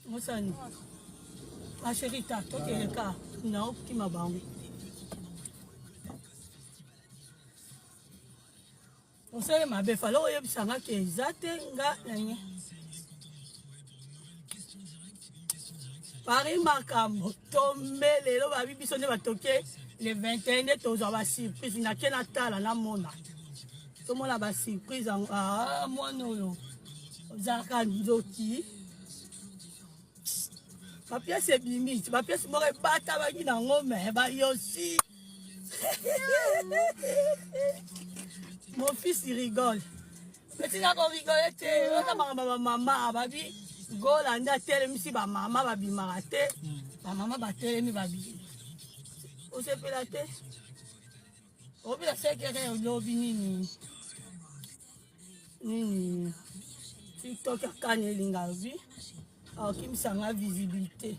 Mosani. Ma chérie ta tokende ka na okima bango. Osali mabe fala oyebisa nga ke eza te nga nani. Paris makambo tombe lelo babi biso nde batoke le 21 nde tozwa ba surprise nake natala namona tomona ba surprise yango ah, mwana oyo ozalaka ndoki bapiese ebimi bapiese moko ebatamaki nango me bayosi mon fils rigole etika korigole te oza makambo ya bamama babi gola nde atelemisi bamama babimaka te bamama batelemi babimi osepela te obila sekere olobi nini nini tiktok akani elinga alobi akokimisa nga visibilité.